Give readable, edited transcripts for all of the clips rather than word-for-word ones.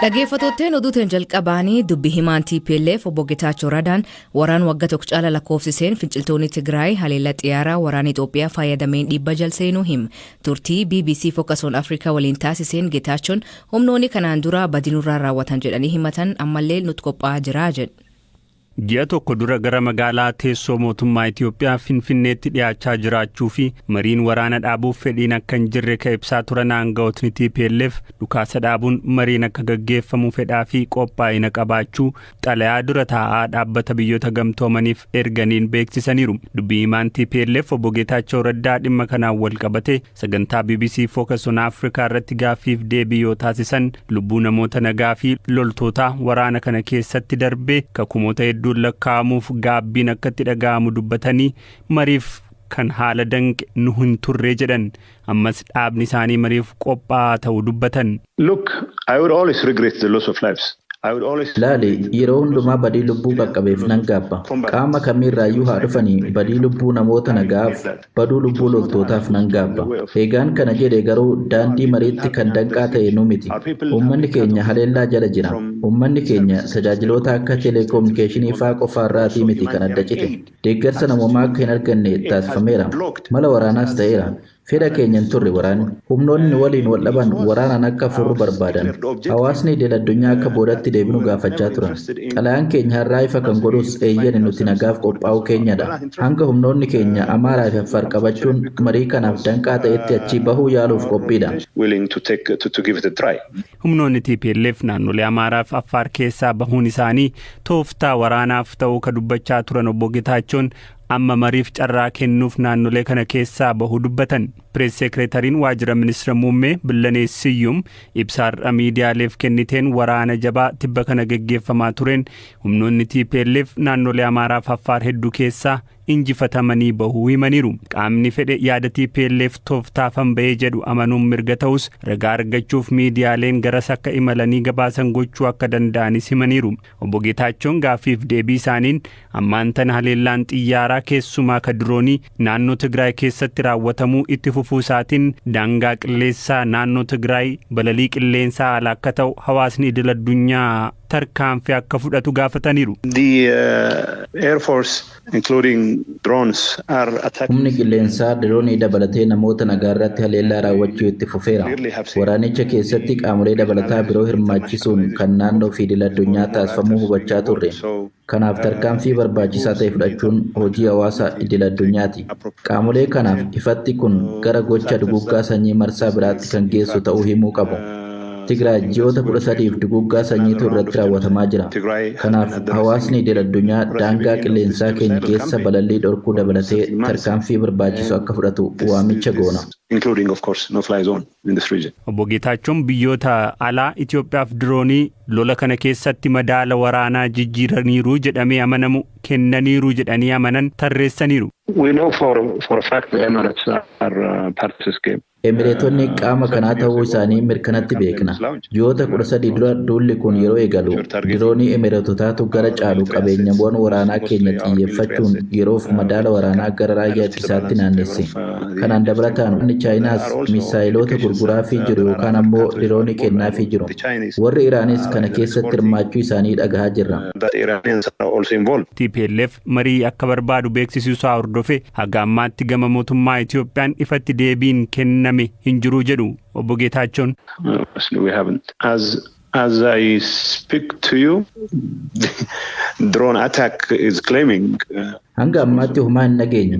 Dhaggeeffattootteen oduuteen jalqabaanii dubbi himaan TPLF obbo Getaachoo Radaan waraan waggaa tokko caala lakkoofsiseen finciltoonni Tigraay haleellaa xiyyaaraa waraana Itoophiyaa fayyadameen dhiibba jal seenuu hima. Turtii BBC Focus on Africa waliin taasiseen Getaachoon humnoonni kanaan dura badinurraa raawwatan jedhanii himatan ammallee nutti qophaa'aa jira jedhe. Ji'a tokko dura gara magaalaa teessoo mootummaa Itoophiyaa Finfinneetti dhiyaachaa jiraachuu fi mariin waraana dhaabuuf fedhiin akka hin jirre ka ibsaa turan aanga'ootni TPLF, dhukaasa dhaabuun mariin akka gaggeeffamu fedhaa fi qophaa'ina qabaachuu xalayaa dura taa'aa Dhaabbata Biyyoota Gamtoomaniif erganiin beeksisaniiru. Dubbii himaan TPLF obbo Geetaachoo Raddaa dhimma kanaan wal qabate sagantaa BBC Focus on Africa irratti gaaffiif deebii yoo taasisan, lubbuu namoota nagaa fi loltootaa waraana kana keessatti darbe ka kumoota hedduun lakkaa'amuuf gaabbiin akka itti dhaga'amu dubbatanii, mariif kan haala danqe nu hin turre jedhan. Ammas dhaabni isaanii mariif qophaa'aa ta'uu dubbatan. Look, I would always regret the loss of lives. Laali, yeroo hundumaa badii lubbuu qaqqabeef nan gaabba. Qaama kamiirraayyuu haa dhufanii badii lubbuu namoota nagaaf, baduu lubbuu loltootaaf nan gaabba. Eegaan kana jedhe garuu daandii mariitti kan danqaa ta'e nu miti. Uummanni keenya haleellaa jala jira. Uummanni keenya tajaajiloota akka teleekominikeeshinii faa qofaarraatii miti kan adda cite. Deeggarsa namoomaa akka hin arganne taasifameera. Mala waraanaas ta'eera. Fedha keenya hin turre waraanni. Humnoonni waliin wal dhaban waraanaan akka furru barbaadan. Hawaasni idil addunyaa akka boodatti deebinu gaafachaa turan. Xalayaan keenya har'aa ifa kan godhus eeyyani, nuti nagaaf qophaa'uu keenyadha. Hanga humnoonni keenya Amaaraa fi Affaar qabachuun marii kanaaf danqaa ta'etti achii bahuu yaaluuf qophiidha. Humnoonni TPLF naannolee Amaaraa fi Affaar keessaa bahuun isaanii tooftaa waraanaaf ta'uu ka dubbachaa turan obbo Getaachoon, amma mariif carraa kennuuf naannolee kana keessaa bahuu dubbatan. Pirees seekreetariin waajjira ministeera muummee Billanee Siyyum ibsa har'a miidiyaaleef kenniteen, waraana jabaa tibba kana geggeeffamaa tureen humnoonni TPLF naannolee Amaaraa fi Affaar hedduu keessaa injifatamanii bahuu himaniiru. Qaamni fedhe yaada TPLF tooftaafan bahee jedhu amanuun mirga ta'us, ragaa argachuuf miidiyaaleen garas akka imalanii gabaasan gochuu akka danda'anis himaniiru. Obbo Geetaachoon gaaffiif deebii isaaniin ammaan tana haleellaan xiyyaaraa, keessumaa ka diroonii, naannoo Tigraay keessatti raawwatamuu itti fufuu isaatiin daangaa qilleensaa naannoo Tigraay balalii qilleensaa ala akka ta'u hawaasni idil addunyaa tarkaanfii akka fudhatu gaafataniiru. The Air Force, including drones, are attacking. Humni qilleensaa diroonii dabalatee namoota nagaa irratti haleellaa raawwachuu itti fufeera. Waraanicha keessatti qaamolee dabalataa biroo hirmaachisuun kan naannoo fi idil addunyaa taasifamuu hubachaa turre. Kanaaf tarkaanfii barbaachisaa ta'e fudhachuun hojii hawaasa idil addunyaati. Qaamolee kanaaf ifatti kun gara gocha duguggaa sanyii marsaa biraatti kan geessu ta'uu himuu qabu. Tigraay ji'oota 13f duguggaa sanyiitu irratti raawwatamaa jira. Kanaaf hawaasni idil addunyaa daangaa qilleensaa keenya keessa balallii dhorkuu dabalatee tarkaanfii barbaachisu akka fudhatu waamicha goona. Including, of course, no-fly zone in this region. Obbo Geetaachoon biyyoota alaa Itoophiyaaf diroonii lola kana keessatti madaala waraanaa jijjiiraniiru jedhamee amanamu kennaniiru jedhanii amanan tarreessaniiru. We know for a fact the Emirates are part of this game. Emireetonni qaama kanaa ta'uu isaanii mirkanatti beekna. Ji'oota 13 dura duulli kun yeroo eegalu diroonii Emireetotaatu gara caalu qabeenyawwan waraanaa keenya xiyyeeffachuun yeroof madaala waraanaa gara raayyaa ittisaatti naannesse. Kanaan dabalataan Chaayinaas misaayiloota gurguraafii jiru yookaan ammoo diroonii kennaafii jiru. Warri Iraanis kana keessatti hirmaachuu isaanii dhagahaa jirra. TPLF marii akka barbaadu beeksisuu isaa hordofe haga ammaatti gama mootummaa Itoophiyaan ifatti deebiin kenname hin jiru jedhu obbo Geetaachoon. We haven't. As I speak to you, drone attack is claiming. Hanga ammaatti homaa hin dhageenye.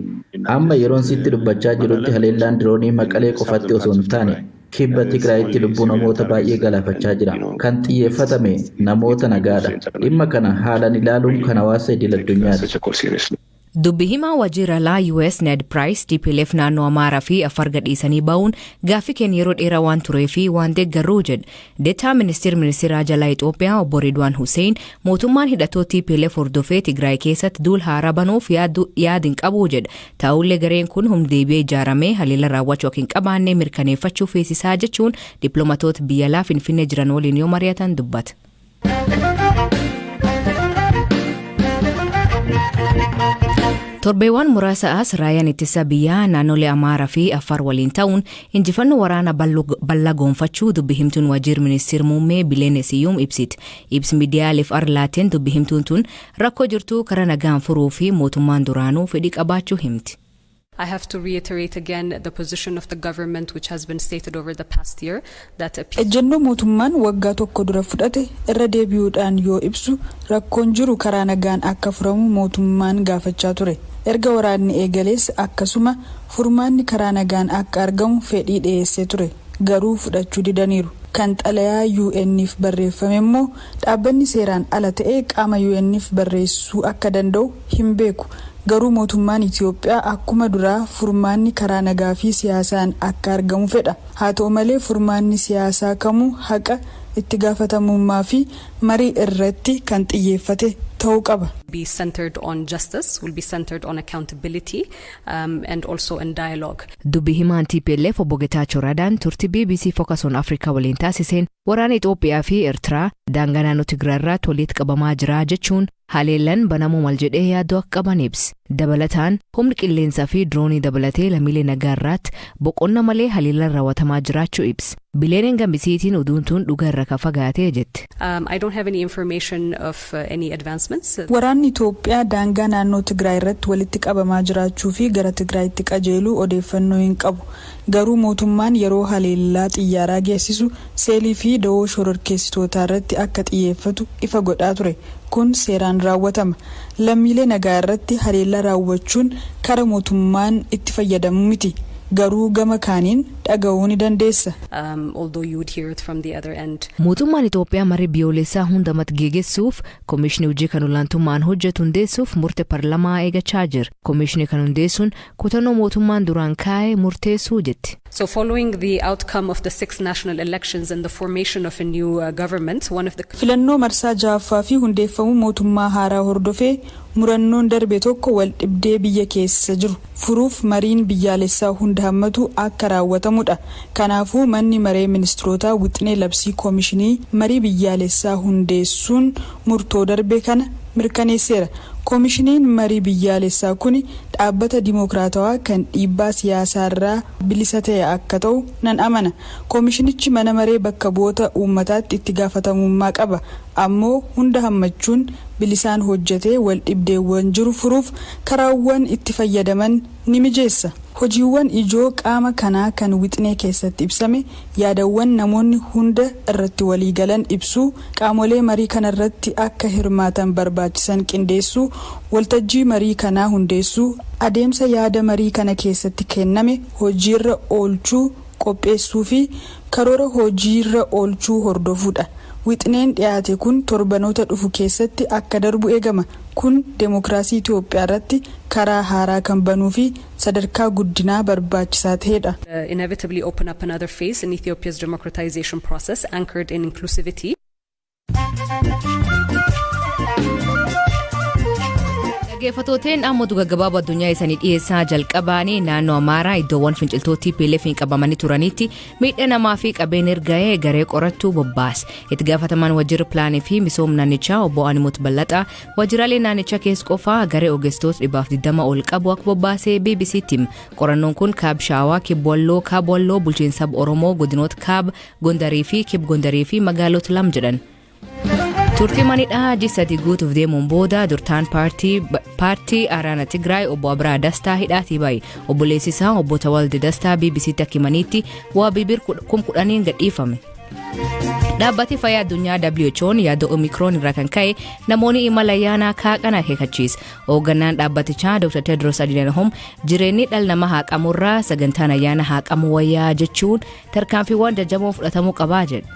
Amma yeroon sitti dubbachaa jirutti haleellaan diroonii Maqalee qofatti osoo hin taane kibba Tigraayitti lubbuu namoota baay'ee galaafachaa jira. Kan xiyyeeffatame namoota nagaadha. Dhimma kana haalaan ilaaluun kan hawaasa idil addunyaati. Dubbi himaa waajjira alaa US Ned Price TPLF naannoo Amaaraa fi Afar gadhiisanii ba'uun gaaffii keenya yeroo dheeraa waan turee fi waan deeggarruu jedhe. Deetaa ministeera jalaa Itoophiyaa obbo Ridwaan Hussein mootummaan hidhatoo TPLF hordofee Tigraay keessatti duul haaraa banuuf yaad hin qabu jedha. Ta'ullee gareen kun humna deebi'ee ijaaramee haleela raawwachuu akka hin qabaanne mirkaneeffachuu feesisaa jechuun dippiloomaatoota biyya alaa Finfinnee jiran waliin yoo mari'atan dubbata. Torbeewwan muraasa as raayyaan ittisa biyyaa naannolee Amaaraa fi Affaar waliin ta'uun injifannoo waraana bal'aa goonfachuu dubbi himtuun waajjira ministeera muummee Bileen Siyyuum ibsiti. Ibsi miidiyaaleef arlaateen dubbi himtuun tun rakkoo jirtu karaa nagaan furuu fi mootummaan duraanuu fedhii qabaachuu himti. I have to reiterate again the position of the government, which has been stated over the past year, that a Ejjennoo mootummaan waggaa tokko dura fudhate irra deebi'uudhaan yoo ibsu, rakkoon jiru karaa nagaan akka furamu mootummaan gaafachaa ture. Erga waraanni eegalees akkasuma furmaanni karaa nagaan akka argamu fedhii dhiyeessee ture. Garuu fudhachuu didaniiru. Kan xalayaa UN'if barreeffame immoo dhaabbanni seeraan ala ta'e qaama UN'if barreessuu akka danda'u hin beeku. Garuu mootummaan Itiyoophiyaa akkuma duraa furmaanni karaa nagaa fi siyaasaan akka argamu fedha. Haa ta'u malee, furmaanni siyaasaa kamuu haqa, itti gaafatamummaa fi marii irratti kan xiyyeeffate ta'uu qaba. Be centered on justice, will be centered on accountability and also in dialogue. Dubbi himaan TPLF obbo Getaachoo Radaan turtii BBC Focus on Africa waliin taasiseen waraana Itoophiyaa fi Eertiraa daangaa naannoo Tigraay irratti walitti qabamaa jira jechuun haleellan banamuu mal jedhee yaaddoo akka qaban ibse. Dabalataan humni qilleensaa fi diroonii dabalatee lammiilee nagaa irratti boqonna malee haleellan raawwatamaa jiraachuu ibse. Bileeneen gambisiitiin oduun tun dhuga irra ka fagaatee jette. I don't have any information of any advancements. Waraanni Itoophiyaa daangaa naannoo Tigraay irratti walitti qabamaa jiraachuu fi gara Tigraayitti qajeeluu odeeffannoo hin qabu. Garuu mootummaan yeroo haleellaa xiyyaaraa geessisu seelii fi da'oo shororkeessitootaa irratti akka xiyyeeffatu ifa godhaa ture. Kun seeraan raawwatama. Lammiilee nagaa irratti haleellaa raawwachuun kara mootummaan itti fayyadamu miti. Garuu gama kaaniin dhaga'uu ni dandeessa. Although you would hear it from the other end. Mootummaan Itoophiyaa marii biyyoolessaa hundamatti geggeessuuf koomishinii hojii kan olaantummaan hojjetu hundeessuuf murte parlamaa eegachaa jira. Koomishinii kan hundeessuun kutannoo mootummaan duraan kaa'e murteessuu jetti. So following the outcome of the six national elections and the formation of a new government, one of the Filannoo marsaa ja'affaa fi hundeeffamuu mootummaa haaraa hordofee murannoon darbe tokko wal dhibdee biyya keessa jiru furuuf mariin biyyaalessaa hunda hammatu akka raawwatamudha. Kanaafuu manni maree ministirootaa wixinee labsii koomishinii marii biyyaalessaa hundeessuun murtoo darbe kana mirkaneesseera. Koomishiniin marii biyyaalessaa kun dhaabbata dimookiraatawaa kan dhiibbaa siyaasaarraa bilisa ta'e akka ta'u nan amana. Koomishinichi mana maree bakka bu'oota uummataatti itti gaafatamummaa qaba. Ammoo hunda hammachuun bilisaan hojjetee wal dhibdeewwan jiru furuuf karaawwan itti fayyadaman ni mijeessa. Hojiiwwan ijoo qaama kanaa kan wixinee keessatti ibsame yaadawwan namoonni hunda irratti waliigalan ibsuu, qaamolee marii kanarratti akka hirmaatan barbaachisan qindeessuu, waltajjii marii kanaa hundeessuu, adeemsa yaada marii kana keessatti kenname hojiirra oolchuu qopheessuu fi karoora hojiirra oolchuu hordofuudha. Wixineen dhiyaate kun torbanoota dhufu keessatti akka darbu eegama. Kun deemokiraasii Itoophiyaa irratti karaa haaraa kan banuu fi sadarkaa guddinaa barbaachisaa ta'edha. Inevitably open up another phase in Ethiopia's democratization process anchored in inclusivity. Dhaggeeffattooteen, amma oduu gaggabaaboo addunyaa isanii dhiyeessaa jalqabaanii. Naannoo Amaaraa iddoowwan finciltoota TPLF qabamanii turanitti miidhaa namaa fi qabeenya erga'ee garee qorattuu bobbaase. Itti gaafatamaan waajjira pilaanii fi misooma naannichaa obbo Animut Ballaxaa waajjiraalee naannichaa keessa qofaa garee ogeessitoota 120 ol qabu akka bobbaasee BBCtti hima. Qorannoon kun Kaab Shaawaa, Kib Walloo, Kaab Walloo, bulchiinsa Oromoo, godinoota Kaab Gondarii fi Kib Gondarii fi magaalota lam jedhan. Turtii manidhaa ji'a 3 guutuuf deemuun booda durtaan paartii Araana Tigraay obbo Abiraa Dastaa hidhaatii bahe. Obboleessi isaa obbo Tawalde Dastaa BBCtti akka himanitti wabii bir 10,000n gadhiifame. Dhaabbati fayyaa addunyaa WHO'n yaada Omikroon irraa kan ka'e namoonni imala ayyaanaa kaaqan akeekkachiisa. Hoogganaan dhaabbatichaa Dr. Tedros Adhanom jireenyi dhala namaa haqamurraa sagantaan ayyaana haqamuu wayyaa jechuun tarkaanfiiwwan jajjaboon fudhatamuu qabaa jedhe.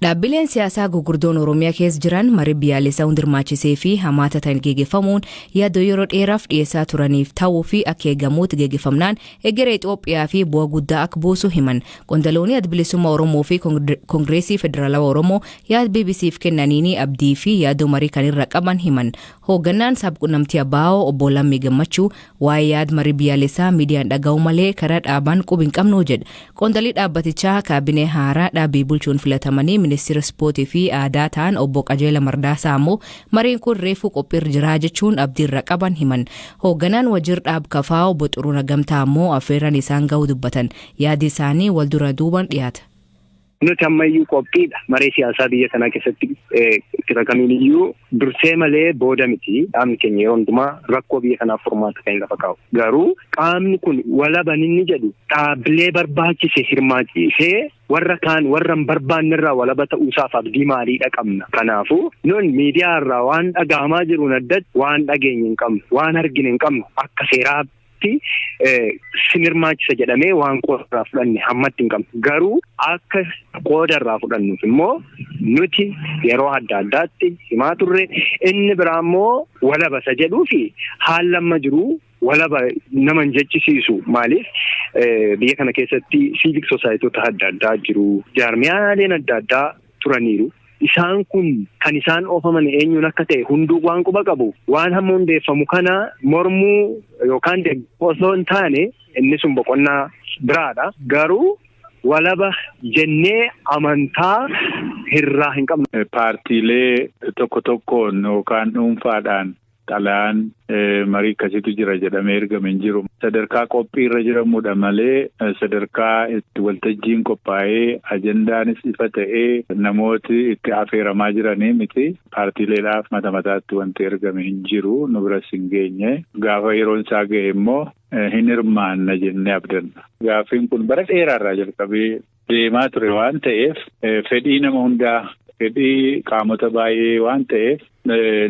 Dhaabbileen siyaasaa gurguddoon Oromiyaa keessa jiran marii biyyaalessaa hunda hirmaachisee fi hamaata ta'an geggeeffamuun yaaddoo yeroo dheeraaf dhiyeessaa turaniif ta'uu fi akka eegamuutti geggeeffamnaan egeree Itoophiyaa fi bu'aa guddaa akka buusu himan. Qondaloonni Adda Bilisummaa Oromoo fi Koongireesii Federaalawaa Oromoo yaada BBCf kennaniin abdii fi yaaddoo marii kan irra qaban himan. Hoogganaan sabquunnamtii ABO obbo Lammii Gammachuu waa'ee yaada marii biyyaalessaa miidiyaan dhaga'uu malee karaa dhaaban qubi hin qabnu jedha. Qondalii dhaabbatichaa kaabinee haaraa dhaabbii bulchuun filatamanii Ministeera Ispoortii fi Aadaa ta'an Obbo Qajeela Mardaasaa ammoo mariin kun reefuu qophiirra jiraa jechuun abdiirra qaban himan. Hoogganaan wajjir dhaab KFO Obbo Xuruuna Gamtaa ammoo affeerran isaan ga'uu dubbatan. Yaadi isaanii wal dura duuban dhiyaata. Nuti ammayyuu qophiidha. Maree siyaasaa biyya kanaa keessatti kira kamiin iyyuu dursee malee booda miti. Dhaabni keenya yeroo hundumaa rakkoo biyya kanaaf furmaata kan lafa kaa'u. Garuu qaamni kun walaban inni jedhu dhaabbilee barbaachise hirmaachisee warra kaan warra hin barbaanne irraa walaba ta'uusaaf abdii maaliidha qabna. Kanaafuu nun miidiyaa irraa waan dhagahamaa jiruun addatti waan dhageenye hin qabnu, waan argine hin qabnu. Akka seeraatti sin hirmaachisa jedhamee waan qooda irraa fudhanne hammatti hin qabnu. Garuu akka qooda irraa fudhannuuf immoo nuti yeroo adda addaatti himaa turre. Inni biraa immoo walaba isa jedhuu fi haalli amma jiru walaba nama hin jechisiisu. Maaliif, biyya kana keessatti civic society-ota adda addaa jiru, jaarmiyaaleen adda addaa turaniiru. Isaan kun kan isaan oofaman eenyuun akka ta'e hunduu waan quba qabu. Waan hamma hundeeffamu kana mormuu yookaan osoo hin taane, inni sun boqonnaa biraadha. Garuu walaba jennee amantaa hirraa hin qabnu. Paartiilee tokko tokkoon yookaan dhuunfaadhaan xalayaan marii akkasiitu jira jedhamee ergame hin jiru. Sadarkaa qophiirra jiramudha malee sadarkaa itti waltajjiin qophaa'ee, ajandaanis ifa ta'ee, namooti itti afeeramaa jiranii miti. Paartiileedhaaf mata mataatti wanti ergame hin jiru, nu biras hin geenye. Gaafa yeroon isaa ga'e immoo hin hirmaanna jennee abdanna. Gaaffiin kun bara dheeraarraa jalqabee deemaa ture waan ta'eef, fedhii nama hundaa, fedhii qaamota baay'ee waan ta'eef,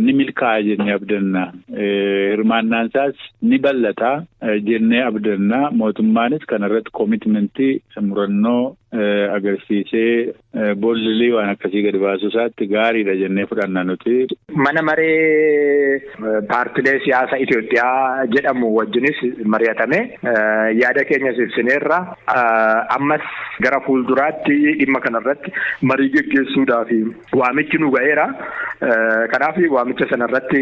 ni milkaa'a jennee abdanna. Hirmaannaan isaas ni bal'ata jennee abdanna. Mootummaanis kanarratti commitment-ii, murannoo agarsiisee boolli waan akkasii gadi baasuu isaatti gaariidha jennee fudhanna nuti. Mana maree paartilee siyaasaa Itoophiyaa jedhamu wajjinis mari'atame, yaada keenyas ibsineerra. Ammas gara fuulduraatti dhimma kanarratti marii geggeessuudhaaf waamichi nu ga'eera. Kanaaf waamicha sanarratti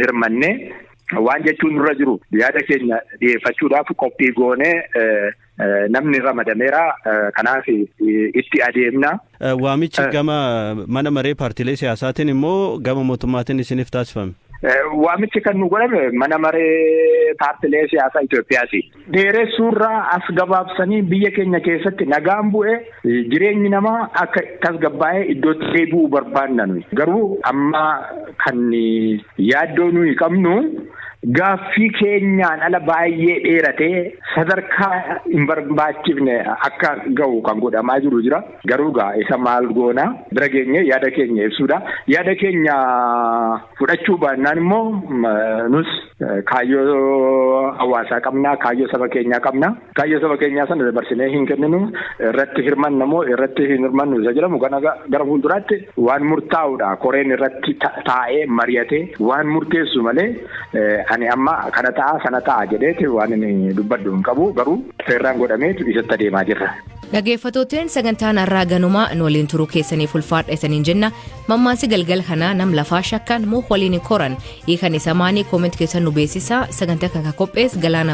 hirmannee waan jechuun nurra jiru yaada keenya dhiyeeffachuudhaaf qophii goonee namni ramadameera. Kanaaf itti adeemna. Waamichi gama mana maree paartiilee siyaasaatiin immoo gama mootummaatiin isiniif taasifame? Waamichi kan nu godhame mana maree paartiilee siyaasaa Itoophiyaati. Dheeressuurraa as gabaabsanii biyya keenya keessatti nagaan bu'ee jireenyi namaa akka tasgabbaa'ee iddootti deebi'uu barbaanna nuyi. Garuu amma kan yaaddoo nuyi qabnu, gaaffii keenyaan ala baay'ee dheeratee sadarkaa hin barbaachifne akka ga'u kan godhamaa jiru jira. Garuu gaa isa maal goona, bira geenye yaada keenya ibsuudha. Yaada keenya fudhachuu baannaan immoo nus kaayyoo hawaasaa qabna, kaayyoo saba keenyaa qabna. Kaayyoo saba keenyaa sana dabarsinee hin kenninu. Irratti hirmanna moo irratti hin hirmannu isa jedhamu gara fuulduraatti waan murtaa'uudha. Koreen irratti taa'ee mari'atee waan murteessu malee ani amma kana ta'a, sana ta'a jedheeti waan inni dubbadhu hin qabu. Garuu seerraan godhameetu isatti adeemaa jirra. Dhaggeeffattooteen, sagantaan har'aa ganumaa. Nu waliin turuu keessaniif ulfaadha isaniin jenna. Mammaansi galgal kanaa "Nam lafaa shakkan moo waliin hin koran" hiikan isa maanii? Comment keessan nu beeksisaa. Sagantaa kan qophees Galaana.